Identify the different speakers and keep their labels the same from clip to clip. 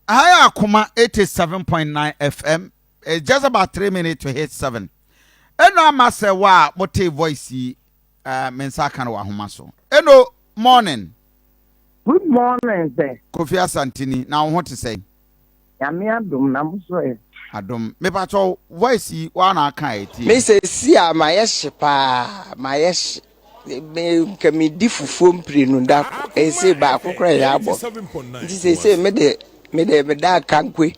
Speaker 1: Aha yɛ Akoma 87.9 FM. It's just about 3 minutes to hit 7. Eno ama sɛ wa a mote voice yi, me nsa aka no wɔ ahoma so. Eno, morning.
Speaker 2: Good morning, sir.
Speaker 1: Kofi Asantini, na wo ho te sɛn?
Speaker 2: Nyame adom, na mo so ɛ?
Speaker 1: Adom. Mepakyɛw, voice yi wa na aka ɛtie.
Speaker 3: Me sɛ si a mayɛ hye paa, mayɛ hye. Me nka medi fufuo mprenu da ko, ɛsɛ baako koraa yɛ abɔ. Nti sɛsɛ mede meda akankwe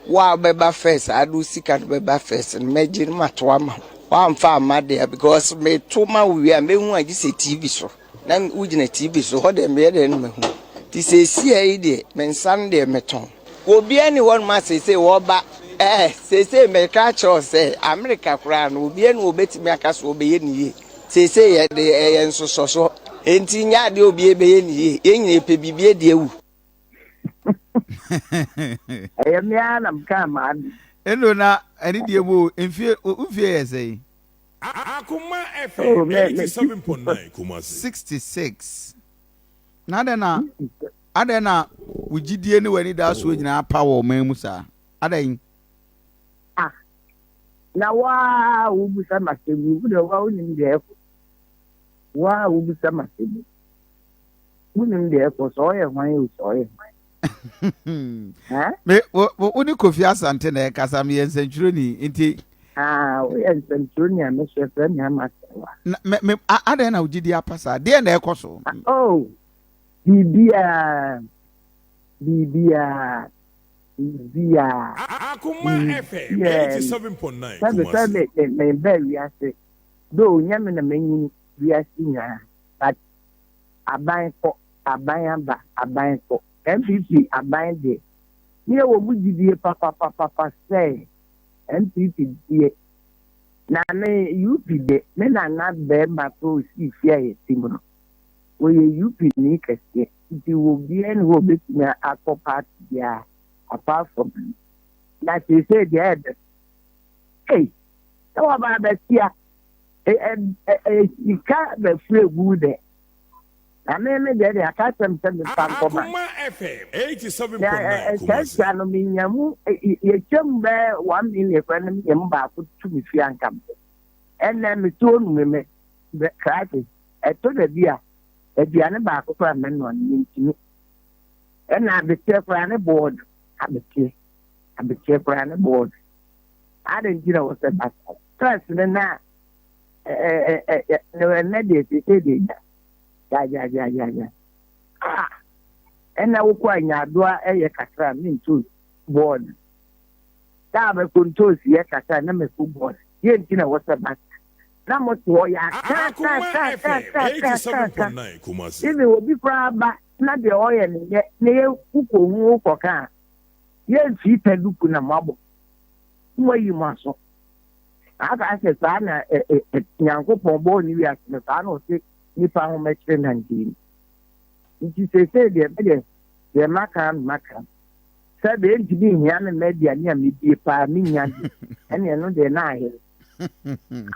Speaker 3: wo a bɛba first, ade wo sika no bɛba first no, mɛgye no mato ama wo. Woamfa amma deɛ, because meto ma wo wie a, mɛhu agye sɛ TV so na wogyina TV so hɔ deɛ, meyɛ deɛ no mahu. Nti sɛsia yi deɛ, me nsa no deɛ metɔn. Obiara ni hɔ nom a seesei wɔba seesei mɛka kyerɛ wo sɛ Amerika koraa no, obiara ni wɔbɛtumi aka so wɔbɛyɛ ne yie. Seesei yɛde ɛyɛ nsosɔso, enti nyɛ adeɛ obiara bɛyɛ ne yie. Yɛn nyina yɛpɛ biribi adi awu.
Speaker 2: Ɛyɛ me ara na mekaa m'ade.
Speaker 1: Eno na ɛne deɛ mu o, mfie mfie yɛ sɛn?
Speaker 4: Akoma
Speaker 2: Oh,
Speaker 4: FM
Speaker 2: me
Speaker 4: 87.9 Kumasi.
Speaker 1: 66. Na adɛn na adɛn na wo gyidie ne w'ani da soɔ nyinaa pa wɔ ɔman mu saa? Adɛn?
Speaker 2: Ah, na waa wobusa m'asɛm yi, wo deɛ waa wonim deɛ ɛkɔ. Waa wobisa m'asɛm yi. Wonim deɛ ɛkɔ, sɛ ɔyɛ hwan o, sɛ ɔyɛ hwan. Eh?
Speaker 1: Me wo ne Kofi Asante na ɛkasa, meyɛ nsɛntwerɛni nti.
Speaker 2: Ah, woyɛ nsɛmtwerɛni a mehyɛ frɛ me ama sɛwa.
Speaker 1: Na me adɛn na wo gyidie apa saa? Deɛ na ɛkɔ so?
Speaker 2: Oh, biribiara, biribiara, biribiara.
Speaker 4: Akoma FM
Speaker 2: Biribiara.
Speaker 4: 87.9
Speaker 2: Sɛbe sɛ
Speaker 4: Kumasi.
Speaker 2: me ba wiase, though nyɛ me na manyin wiase nyinaa, but aban kɔ, aban aba, aban kɔ. NPP aban deɛ, ne yɛwɔ mu gyidie papapapapa sɛ NPP deɛ, na me UP de, me nana bɛrima koro osii fie a yɛte mu no, wɔyɛ UP ni kɛseɛ, nti obiara ni hɔ a obetumi akɔ party biara apart from me. Na seesei deɛ ɛyɛ dɛ. Ei, sɛ wɔba abɛsia, sika bɛfiri egu dɛ. Na me deɛ aka kyerɛ me sɛ mefa nkɔma.
Speaker 4: Akoma FM
Speaker 2: Na
Speaker 4: 87.9
Speaker 2: saa
Speaker 4: Kumasi.
Speaker 2: sika no menya mu yɛkyɛ mu bɛyɛ 1 million kora na menya mu baako to me fie anka mpɛ. Ɛnɛ mete hɔ num me crisis. Ɛtɔ da bi a aduane baako koraa mɛnoa no mentumi. Ɛna abeteɛ koraa ne board abeteɛ abeteɛ koraa ne board. Ade nti na wɔsɛ basa. Stress ne na ɛ ɛ ɛ ɛnɛ deɛ sese deɛ gya gya gya gya gya. Ah, ɛna wokɔ anyaadoa ɛyɛ kakra ne ntoos board. Daa bɛkɔ ntoos yɛ kakra na mɛkɔ board. Yɛ nti na wɔsɛ basa. Na mo te hɔ yɛ aka ka
Speaker 4: Akoma
Speaker 2: ka ka
Speaker 4: FM
Speaker 2: ka ka ka ka.
Speaker 4: 87.9 Kumasi.
Speaker 2: Even obi koraa ba na deɛ ɔyɛ no yɛ na yɛ wokɔ hu wokɔ ka a, yɛmfii pɛ duku na moabɔ. Mo ayi mo aso. Aka sɛ saa na ɛ ɛ ɛ Nyankopɔn bɔɔ ne wiase no, saa na ɔse nipa ho mɛkyerɛ nantee. Nti seesei deɛ bɛdeɛ deɛ maka no maka. Sɛ deɛ ntumi nhia me mma aduane a medie paa menya deɛ, ɛne ɛno deɛ na ayɛ.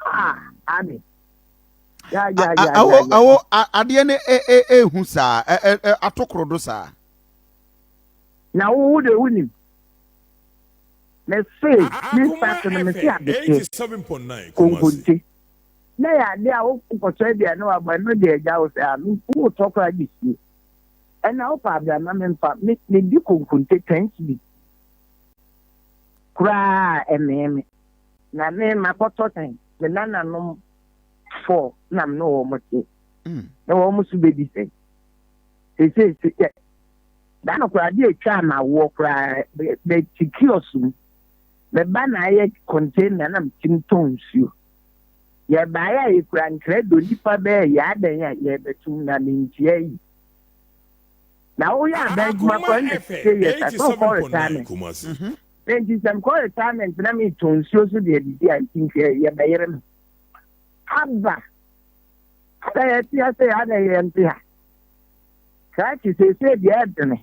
Speaker 2: Ah, ame. Ya ya ya ya
Speaker 1: Ɛwo
Speaker 2: ya.
Speaker 1: ɛwo adeɛ no ehu saa ɛ ɛ ɛ atokoro do saa.
Speaker 2: Na wo de wonim. Me se me
Speaker 4: Akoma
Speaker 2: start no me se
Speaker 4: FM
Speaker 2: abeteɛ
Speaker 4: 87.9 Kumasi.
Speaker 2: konkonte. Na yɛ ade a wokɔtɔ aduane wɔ abɔ ɛno deɛ agya wo sɛ a wotɔ koraa de sie. Ɛna wopɛ abrama me mfa me medi konkonte 10 cedis koraa ɛmee me. Na me makɔtɔ sɛn me nananom fɔ na me ne wɔn te. Na wɔn nso bɛdi sɛn. Seesei sɛ da no koraa adeɛ atwa ama awoɔ koraa bɛte kiosk mu. Meba na ayɛ container na metim tɔn nsuo. Yɛbaeɛ a yɛkura nkrɛdo nipa bɛyɛ yɛ adan a yɛbɛtum na mentua yi. Na woyɛ aban adwuma
Speaker 4: Akoma
Speaker 2: koraa na
Speaker 4: FM
Speaker 2: sɛ yɛ sa sɛ wokɔ
Speaker 4: 87.9
Speaker 2: retirement.
Speaker 4: Kumasi.
Speaker 2: Na nti sɛ mekɔ retirement na metɔn nsuo so deɛ didi a, nti nka yɛbɛyere me. Aba. Ada yɛte ase ada yɛnte ha. Krakye seesei deɛ ɛdene.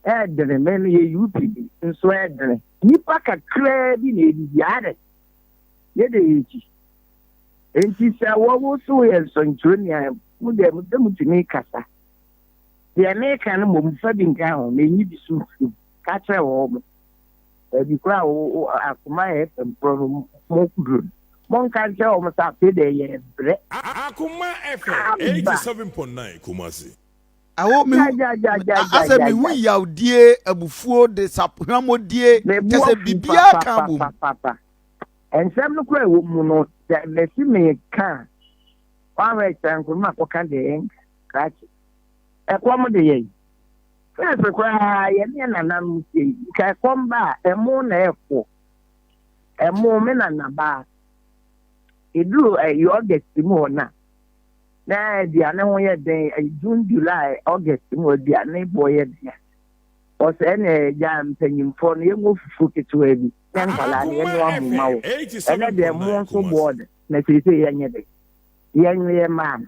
Speaker 2: Ɛdene me no yɛ UP bi nso ɛdene. Nipa kakraa bi na edidi ade. Yɛde yɛ akyi. Nti sɛ wɔwo so yɛ nsɔntwerɛni a, mo deɛ mo sɛ motumi kasa. Deɛ meka no mmom fa bi nka ho na enyi bi so mfiri mu. Ka kyerɛ wɔn. Baabi koraa a akoma yɛ fam korɔ no mo duro no. Monka nkyerɛ wɔn sɛ afei deɛ yɛrebrɛ.
Speaker 4: Akoma FM
Speaker 2: Aba.
Speaker 4: 87.9 Kumasi.
Speaker 1: Awo mehu asɛ mehu yawdie abufuo de sap hwammɔdie
Speaker 2: Me
Speaker 1: kyɛ
Speaker 2: bo
Speaker 1: sɛ
Speaker 2: afu
Speaker 1: biribiara ka abom.
Speaker 2: papapapapa. Nsɛm no koraa ɛwɔ mu no sɛ mesi meka a woahwɛ kyerɛ nko no makɔka deɛ ɛnka krakye. Ɛkɔm de yɛn. First koraa yɛne yɛn nananom sei nka ɛkɔm ba a ɛmo na ɛkɔ. Ɛmo me nana baa. Ɛduru ɛyɛ August mu hɔ no a na aduane ho yɛ den June July August mu aduane boɔ yɛ den a ɔsɛ ɛna ɛgya mpanyimfoɔ no yɛnwɔ fufuo ketewa bi na nkwadaa no yɛnoa mo ma wɔ ɛnɛ deɛ mo nso boɔ de na seesei yɛnyɛ de yɛnwe yɛ maa no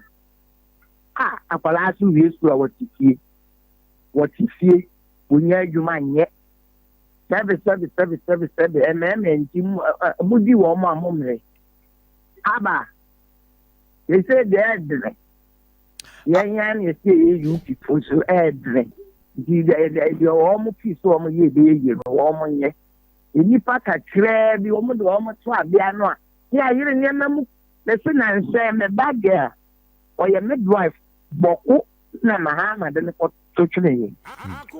Speaker 2: a akwadaa so wie sukuu a wɔte fie wɔte fie wɔnya adwuma nyɛ sɛbe sɛbe sɛbe sɛbe sɛbe mmarima nti modi wɔn a mo mmerɛ aba Seesei deɛ ɛɛdene. Yɛn yɛn na yɛsi yɛyɛ UP fo so ɛɛdene. Nti deɛ wɔn fi so wɔn yɛ ɛbɛyɛ yie no wɔn nyɛ. Nnipa kakraa bi wɔn de wɔn to adeɛ ano a ne ayere nneɛma mu. Mese nansɛ me ba girl ɔyɛ midwife bɔko na Mahama de no kɔto twene yɛ.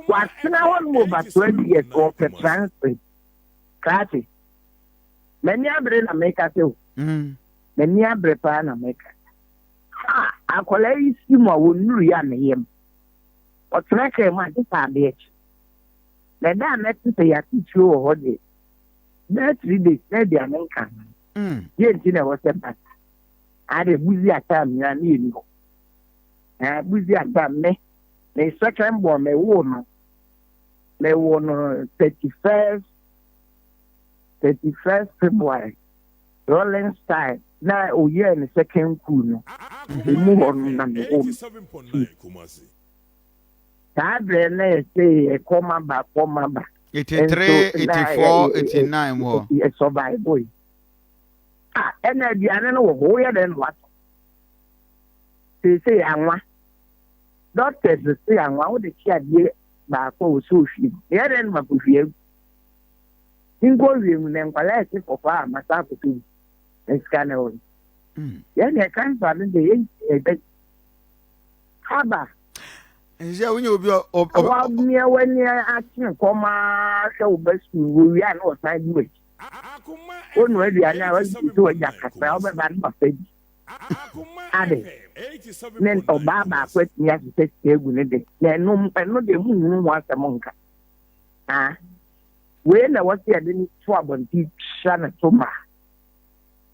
Speaker 2: Watena hɔ nom over 12 years ɔpɛ transfer. Kraate. M'ani abere na meka sɛ o. Mm. M'ani abere paa na meka. Ah, akwadaa yi si mu a wɔnnuru yɛ a me yam. Ɔtena kaa mu a gye sɛ adeɛ kye. Na ɛda a mɛte sɛ yɛate tuo wɔ hɔ deɛ, bɛyɛ 3 days na aduane nka ho. Deɛ nti na ɛwɔ sɛ ba saa. Ade buzi ataa me a ne yɛni hɔ. Eh, buzi ataa me, me second born me woo no. Me woo no 31st 31st February. Rolling Style na oyɛɛ ne second coup no, emu hɔ no na mewɔ mu. Saa berɛ na yɛsɛ ɛkɔm aba kɔm aba.
Speaker 1: 83, 84, 89 mu hɔ.
Speaker 2: Yɛ survive yi. Ah, ɛna aduane no wɔ hɔ, woyɛ dɛn na watɔ? Seesei anwa. Doctors se anwa wode kye adeɛ baako a wɔsɛ ohwie gu. Yɛ dɛn na makɔhwie agu? Nkɔ wiem na nkwadaa ɛte kɔkɔɔ a masa akɔtɔ bi na sika na ɛwɔ yɛn deɛ cancer no deɛ yɛn ɛbɛ haba.
Speaker 1: Nhyɛ wonye obi ɔ ɔ.
Speaker 2: Wamia w'ani akyene kɔm ara hwɛ wo ba sukuu wɔwie a na wɔsan di w'akyi. Wonua aduane a wadi sɛ wagya kakra wobɛba no wafa bi. Ade ne ɔbaa baako atumi ahyehyɛ sika agu ne de na ɛno ɛno deɛ muhunu ho asɛm nka. Ah. Wei na ɛwɔ sɛ yɛde no to abɔnten twa no to ma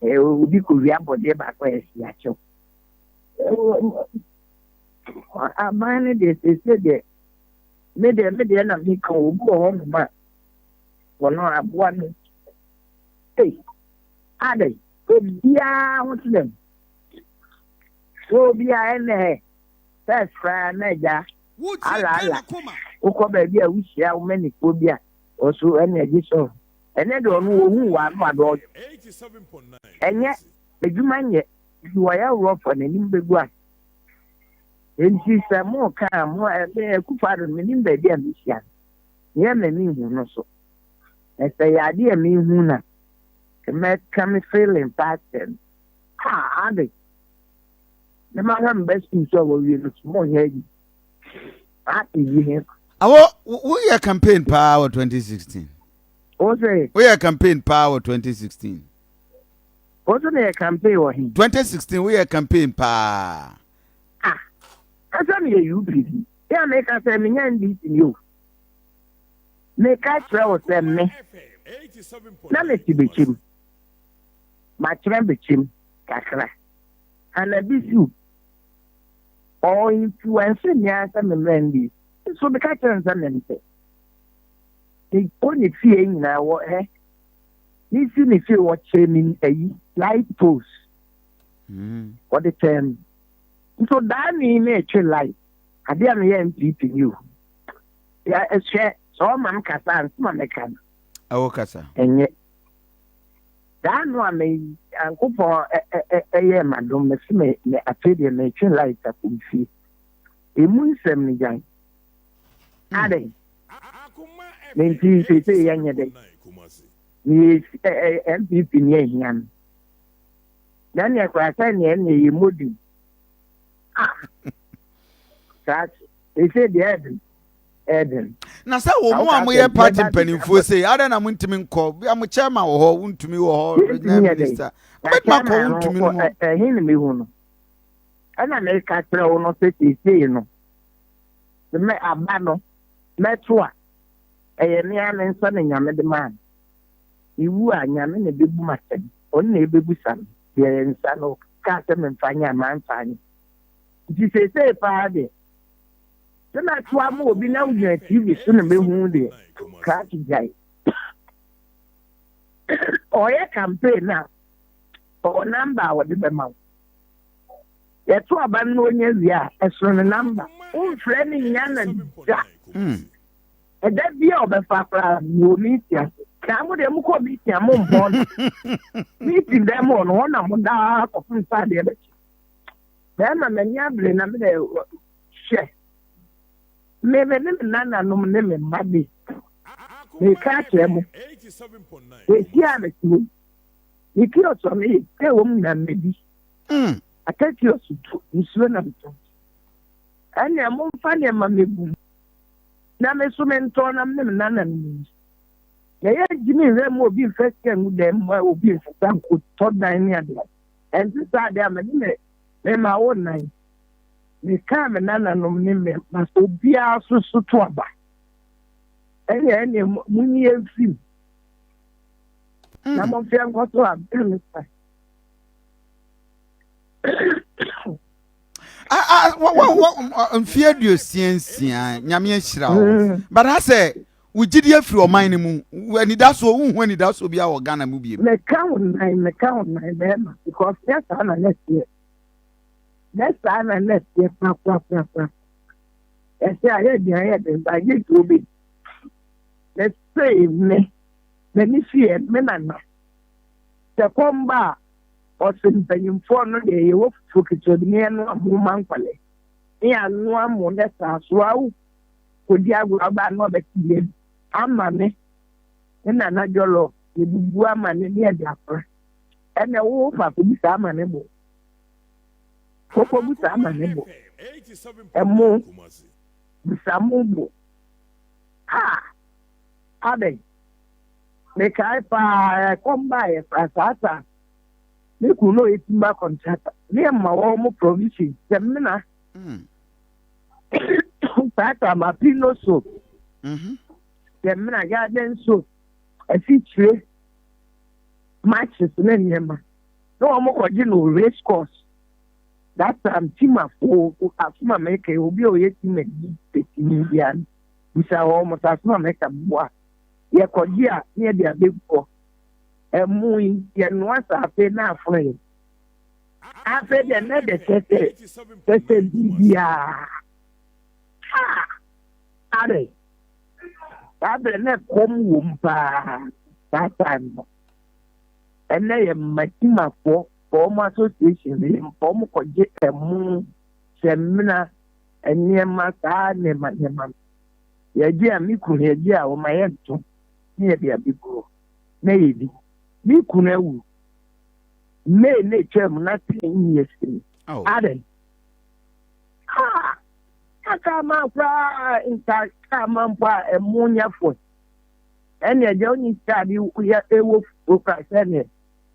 Speaker 2: obi kɔwia abɔdeɛ baako a yɛsi akyɛw. Aban no deɛ seesei deɛ me deɛ me deɛ na meka obi wɔ hɔ nom a wɔno aboa no ei adɛn obiara ho te dɛm obiara ɛnɛ first koraa na agya Ala ala, wokɔ baabi a wohyia wo manifoɔ bi a, ɔso ɛne agye sɛ ɛnɛ deɛ ɔno ɔhu wɔ ano ade ɔdwo. Ɛnyɛ, adwuma nyɛ, nti wɔyɛ worɔfɔ n'anim bɛgu ase. Enti sɛ mo ka a, mo ɛmɛ Akufo Addo no menim baabi a mehyia no, yɛ ma menhu no so. Na sɛ yɛ adeɛ a mehu no a, mɛka me feeling paa kyerɛ no. Ah, ade. Ne ma hwɛ mba sukuu so a wɔwie no so mo nyɛ ayi. Ate yi he.
Speaker 1: Awo woyɛ campaign paa wɔ 2016.
Speaker 2: Wo se.
Speaker 1: Woyɛ campaign paa wɔ 2016.
Speaker 2: Wo se meyɛ campaign wɔ he.
Speaker 1: 2016 woyɛ campaign paa.
Speaker 2: Ah, ɛsɛ meyɛ UP ni. Yɛ a meka sɛ menya NDC ni o. Meka kyerɛ wo sɛ me na mete bɛkyim. Makyerɛ bɛkyim kakra. Hannah Bissiw, ɔ influence me ara sɛ memmra NDC. Nso meka kyerɛ no sɛ mempɛ. Mekɔ ne fie nyinaa wɔ hɛ. Mesi ne fie wɔkyerɛ me ayi light post. Wɔde kyɛɛ me. Nso daa ni na ɛtwe light. Adeɛ a meyɛ NPP ni o. Hwɛ sɛ ɔma me kasa a nsɛm a mɛka no.
Speaker 1: Ɛwɔ kasa.
Speaker 2: Ɛnyɛ. Daa no a me Nyankopɔn yɛɛ m'adom, mese me me afei deɛ metwe light akɔ me fie. Emu nsɛm no gyan. Adɛn? Ne nti seesei yɛnyɛ dɛ. Yɛ NPP ne ahia no. Na neɛ koraa sɛ neɛ ɛneɛ yɛ mmɔdin. Ah! Saa seesei deɛ ɛden. Ɛden.
Speaker 1: Na sɛ wɔn mu a moyɛ party mpanimfoɔ sei, adɛn na montumi nkɔ? Bia mo chairman wɔ hɔ, wontumi wɔ hɔ, regional minister. Wobɛtumi akɔ wontumi no mu.
Speaker 2: Ɛhe na mehu no? Ɛna meka kyerɛ wo no sɛ seesei no, mɛ aba no, mɛto a, ɛyɛ me ara me nsa na Nyame de maa me. Mewu a, Nyame na ɛbɛbu m'atɛn. Ɔno na ɛbɛbusa me deɛ nsa no kaa sɛ memfa nyɛ a mamfa anyɛ. Nti seesei paa deɛ, sɛ mɛto ama obi na wogyina TV so na mɛhu deɛ, krakye gyae. Ɔyɛ campaign a, ɔwɔ number a ɔde bɛma wo. Yɛto aba no na ɔnya wie a, ɛsono ne number. Womfrɛ no nnya no da. Ɛda bi a ɔbɛfa koraa wɔ meeting ase. Na mo deɛ mokɔ meeting a mompɔn da. Meeting dɛm wɔ no hɔ na mo daa kɔpem sɛ adeɛ bɛkye. Bɛrima m'ani abere na me dɛ hwɛ. Me me ne me nananom ne me mma de meka akyerɛ mo. Ɛsi a mete hɔ yi, me kiosk a meyɛ sika ɛwɔ mu nyinaa medi. Aka kiosk to nsuo na metɔn. Ɛnneɛ momfa nneɛma mmɛgu mu na me nso mentɔn na me ne me nananom nni. Na yɛntumi nhwɛ mma obi mfa sika ngu dan mu ma obi mfesa nkɔtɔ dan ne adeade. Ɛnte saa deɛ a, me ne me mema wo nnan. Mekaa me nananom ne me mma sɛ obiara so so to aba. Ɛnneɛ ɛnneɛ monyi yɛn mfiri mu na momfa yɛn nkɔto Afghanistan.
Speaker 1: Mfeɛ 66, Nyame ahyira wo. But asɛ wo gyidi afiri ɔman no mu, anidasoɔ, wonhu anidasoɔ biara wɔ Ghana mu biem.
Speaker 2: Meka wo nan, meka wo nan bɛrima, because nyɛ saa na na ɛteɛ. Nyɛ saa na na ɛteɛ korakorakorakora. Ɛsɛ ayɛ den ayɛ den, ba gye tuo bi. Mese me, m'ani si yɛ me nana. Sɛ kɔm ba a, ɔse mpanyimfoɔ no deɛ yɛwɔ fufuo ketewa bi ne yɛnoa mo ma nkwalɛ. Ne yɛanoa mo ne saa so awo kɔdi agorɔ aba na ɔbɛte yɛn ama me ne nana jɔlɔ yɛbubu ama ne ne yɛde afra. Ɛnɛ wo fa kɔbu saa ama ne bo. Kɔkɔ bu saa ama ne bo. Ɛmo bisa mo bo. Ah! Adɛn? Mekae paa ɛkɔm baeɛ koraa saa saa. Me kunu na ɔyɛ timber contractor. Ne yɛ ma wɔn mo provision sɛ mena. Saa saa ma pino soap. Sɛ mena garden soap. Asikyire matches ne nneɛma. Na wɔn kɔgye no race course. That time timafo asoma meka obi a ɔyɛ tima ni petini bia no. Bisa wɔn mo sɛ asoma meka mmoa. Yɛkɔgye a na yɛde abɛgu hɔ. Ɛmo yi, yɛnoa saa afei na afono yɛn. Afei deɛ na ɛde kyɛ sɛ kyɛ sɛ biribiara. Ha! Are! Saa berɛ na ɛkɔm wɔ mu paa saa time no. Ɛnɛ yɛ mmatimafoɔ wɔn association no yɛmfa wɔn kɔgye ɛmo, sɛmina, nneɛma saa nneɛma nneɛma no. Yɛgye a me kunu yɛgye a wɔma yɛnto ne yɛde abɛgu hɔ na yɛdi. Me kunu awu. May na ɛtwa mu na 10 years ni. Adɛn? Ah! Aka ma koraa nka kaa ma mpo a ɛmo nyɛ fo. Ɛne agya wonyi sika de yɛ ɛwɔ fufuo koraa sɛ ne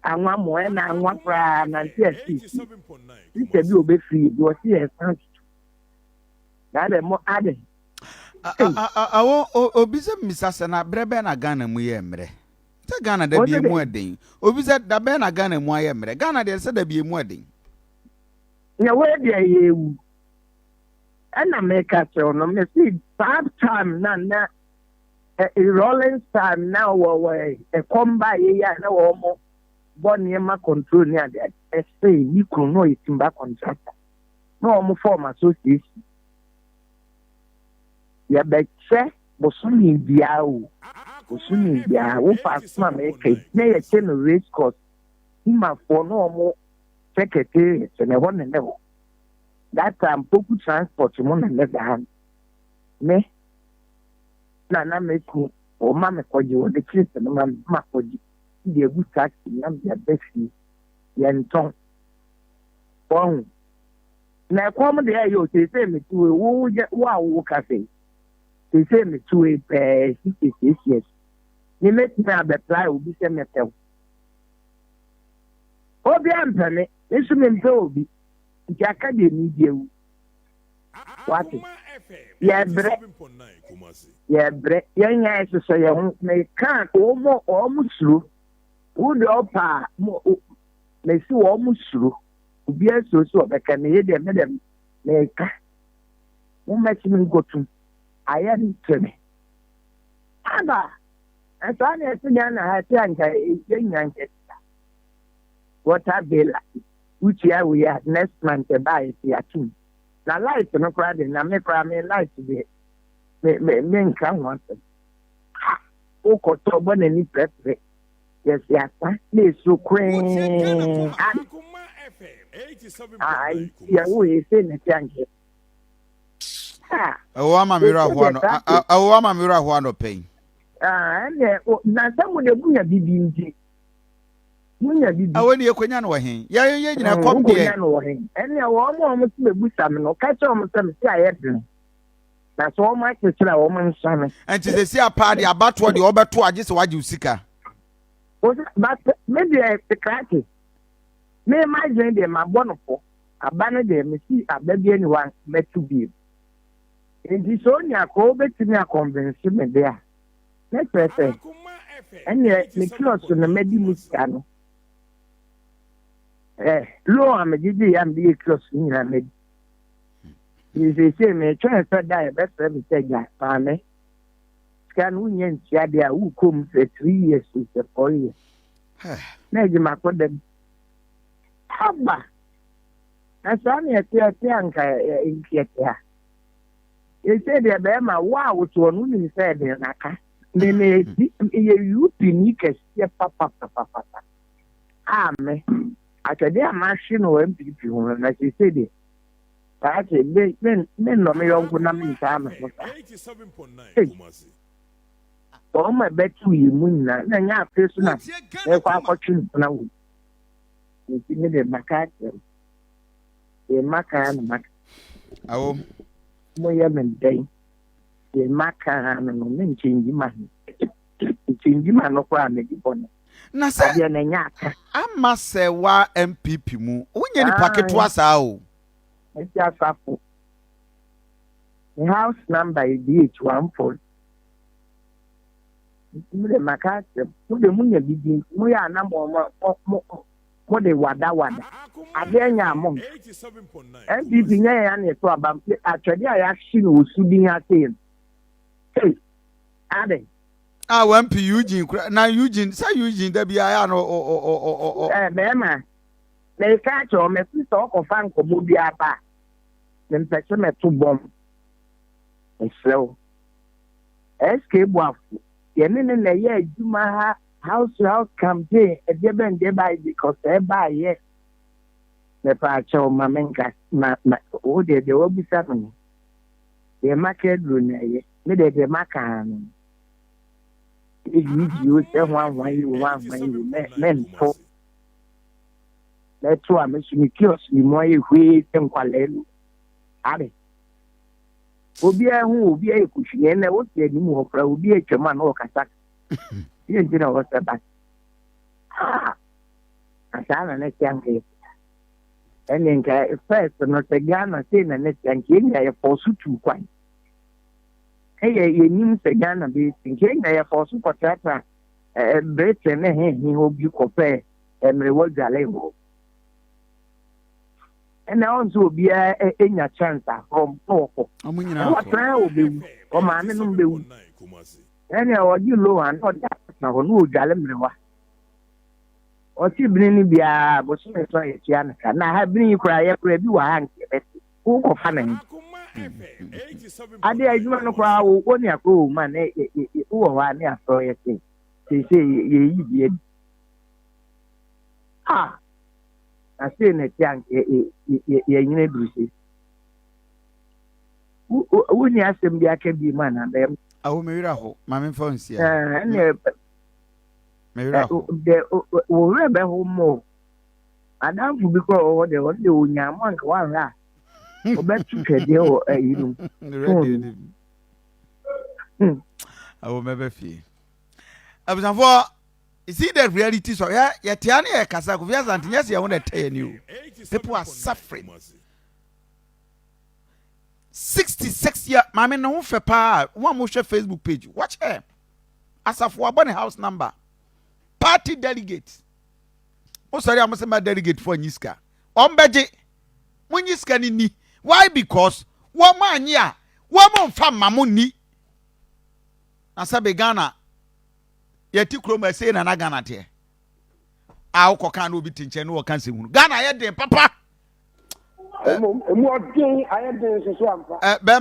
Speaker 2: anwa mo ɛna anwa koraa nante asi sista bi obɛfiri bi ɔse yɛ san tutu. Na adɛn mo adɛn?
Speaker 1: Awo obi sɛ mmisa sɛ na berɛ bɛn na Ghana mu yɛ mmerɛ? Sɛ Ghana da bi emu ɛden. Obi sɛ da bɛn na Ghana mu ayɛ mmerɛ? Ghana deɛ sɛ da bi emu ɛden.
Speaker 2: Na wei deɛ yɛwu. Ɛna meka kyerɛ no mese saa time na na Rawlings time na wɔ ɛkɔm ba yɛ yi a na wɔn mo bɔ nneɛma control ne ade ade. Ɛsɛ ne kunu na ɔyɛ timber contractor na wɔn form association. Yɛbɛkyɛ bosome biara o, bosome biara wofa asɛm a meka yi na yɛkyɛ no race course Himafoɔ na wɔn secretariat na ɛhɔ na ne hɔ that time Poku transport mu na ne daa no me na na me kunu. Wɔma me kɔgye, wɔde chips no ma me, ma kɔgye. De agu taxi na mede aba fie. Yɛntɔn. Wahu? Na ɛkɔm deɛ ɛyɛ o, seesei mete hɔ yi, wo wo a wo kasa yi, seesei mete hɔ yi pɛɛ 66 years. Me mɛtumi abɛply obi sɛ mɛpɛ wo. Obi ampɛ me, me nso mempɛ obi. Nti aka deɛ medi awu. Wate? Yɛbrɛ. Yɛbrɛ. Yɛn yɛn hyehyɛ yɛn ho. Meka wɔn wɔn suro. Wo deɛ ɔpa a, mesi wɔn suro. Obiara suro sɛ ɔbɛka. Meyɛ deɛ me deɛ meka. Mo mmɛkye me nkɔtum. Ayɛ ntere. Aba! Ɛsaa na ɛte Ghana ha ɛte anka yɛnya nka sika. Water bill wotua wei a next month ɛba a yɛte atom. Na light no koraa de na me koraa me light deɛ me me me nka ho asɛm. Ha! Wokɔtɔ bɔ n'ani prɛprɛ yɛsi asa na esu kwee. Ah, yɛwo yɛ sei na ɛte anka.
Speaker 1: Ɛwɔ ama me werɛ ahoa no ɛwɔ ama me werɛ ahoa no pɛn.
Speaker 2: Ɛnna na sɛ mo de mo nya bibi nti mo nya bibi.
Speaker 1: Ɛwɔ ni ekonya no wɔ he yɛ yɛ nyina kɔm deɛ.
Speaker 2: Ekonya no wɔ he ɛnna wɔn a wɔn si bebusa mi no ka kyerɛ wɔn sɛ me si ayɛ den na sɛ wɔn akyekyere a wɔn nsa no.
Speaker 1: Ɛnti sɛ si apaa deɛ abatoɔ deɛ ɔbɛto agye sɛ wagye sika.
Speaker 2: But me deɛ krakye me ma dwen deɛ ma bɔ no pɔ. Aba no deɛ mesi aba bi ani hɔ a mɛto bio. Enti sɛ onya kɔ wobɛtumi akɔnvense me de a, na kyerɛ sɛ ɛneɛ me kiosk no mɛdi mu sika no. Eh, loan a megyegye yɛ a mede yɛ kiosk no nyinaa mɛdi. Nti seesei metwɛn sɛ da a yɛbɛfrɛ me sɛ gya maame sika no wonya ntua deɛ a wokɔ mu sɛ 3 years o sɛ 4 years. Na agye makɔ dam. Aba! Na saa na ɛte ɛte a nka nti ɛte ha. Ɛsɛ deɛ bɛrima wo a wotoɔ no wonim sɛ ɛde naka. Me me yɛ UP ni kɛseɛ papapapapa. A me atwɛdeɛ a mahwe no wɔ MPP ho no na seesei deɛ saa te me me me nnɔ me yɔnko na me ntaa me ho saa. Ei, wɔn ma ɛbɛtew yɛn mu nyinaa na nyɛ afei so na mekɔ akɔtwe mpena wɔ mu. Nti me de maka akyerɛ mo. Deɛ maka ara na maka.
Speaker 1: Awo.
Speaker 2: Moyɛ me dɛn? Deɛ maka ara no no, menkyɛngyi ma no. Nkyɛngyi ma no koraa medi bɔne.
Speaker 1: Na sɛ
Speaker 2: Adeɛ no ɛnyɛ aka.
Speaker 1: Ama sɛ wa NPP mu, wonyɛ nipa ketewa saa o.
Speaker 2: Mesi asafo. Me house number yɛ DH 14. Nti me de maka akyerɛ mo, mo de monya bibi nti moyɛ a na mo mo mo mo de wada wada. Adeɛ nyɛ a mo nka. NPP nyɛ yɛn ana ɛto aba atwɛdeɛ a yɛahye no wɔ sudin ase yi no. Hey, adɛn?
Speaker 1: Ah, wɔn MP Eugene kura na Eugene sɛ Eugene da bi ayɛ ano o o o o o.
Speaker 2: Ɛ bɛrima, meka akyerɛ wɔn mɛsi sɛ ɔkɔfa nkɔmɔ bi aba a, mempɛ sɛ mɛto bɔm. Mesrɛ wo. SK Boafo, yɛne no na ɛyɛ adwuma ha, house to house campaign, ɛdeɛ bɛn deɛ baayɛ bi kɔsɛɛ baayɛ. Mepaakyɛw ma menka, ma, ma, wo deɛ deɛ wabisa me no, deɛ maka aduru na ɛyɛ, me deɛ deɛ maka ara no no. Eyi o sɛ hwanhwan yi o hwanhwan yi o, mɛ, mɛnto. Mɛto a me so me kiosk yi mu ayɛ hwee sɛ nkwalaa nu. Ade. Obiara hu obiara yɛ kuhwini ɛnɛ wote anim hɔ koraa obi atwam a na ɔkasa yɛ nti na ɔsɛ ba ah na saa na ne te anka yɛ ɛne nka first no sɛ Ghana sei na ne te anka yɛnya yɛ fɔɔ so tu kwan ɛyɛ yɛnim sɛ Ghana bɛyɛ si nka yɛnya yɛ fɔɔ so kɔtratra Britain ne hehe hɔ bi kɔpɛ mmerewa dwale hɔ Ɛnna ɔn sɛ obiara nya chance a ɔm na ɔkɔ.
Speaker 1: Ɔmo nyinaa
Speaker 2: Ɛna
Speaker 1: kɔ.
Speaker 2: ɔtena a ɔbɛwu. Ɔmaame nom bɛwu. Ɛnna ɔgye loan a na ɔde atena hɔ na ɔdwale mmerewa. Ɔse bene no biara bosome so a yɛtua no ka. Na ha bene yi koraa yɛ koraa bi wɔ ha nka yɛbɛte. Wokɔfa no he? Adeɛ adwuma no koraa wo wo ne akɔ wɔ mu a na wowɔ hɔ a ne afrɛ wo yɛte seesei yɛyi bi adi. Ah! Na sei na ɛte anka yɛnyina duru sei. Wonni asɛm bi aka bi mu anaa bɛyɛ?
Speaker 1: Awo me werɛ aho ma me nfa nsia.
Speaker 2: Ɛɛ
Speaker 1: Me werɛ aho.
Speaker 2: Deɛ wo werɛ bɛho mo. Adamfo bi kɔ wɔ hɔ deɛ ɔno deɛ onyaa mo anka wanhwɛ a ɔbɛto twɛdeɛ wɔ ayi no
Speaker 1: phone. Awo mɛbɛ fie. Abusuafoɔ you see the reality so yɛ yɛtea ne yɛ kasa Kofi Asante nyɛ sɛ yɛn ho na ɛtɛ yɛn ni o. People are suffering. 66 year maame ne ho fɛ paa wɔn a mohwɛ Facebook page watch her asafo abɔ ne house number party delegate mo sɔre a mo sɛ ma delegate fo anyi sika wɔn bɛgye mo nyi sika ni ni why because wɔn mo anyi a wɔn mo nfa ma mo ni na sɛbi Ghana yɛte kurom ɛsɛ na na Ghana teɛ a wokɔ kan na obi te nkyɛn na wɔka nsɛm hunu Ghana yɛ den papa.
Speaker 5: Emu ɔden ayɛ den soso ampa.
Speaker 1: Bɛrima.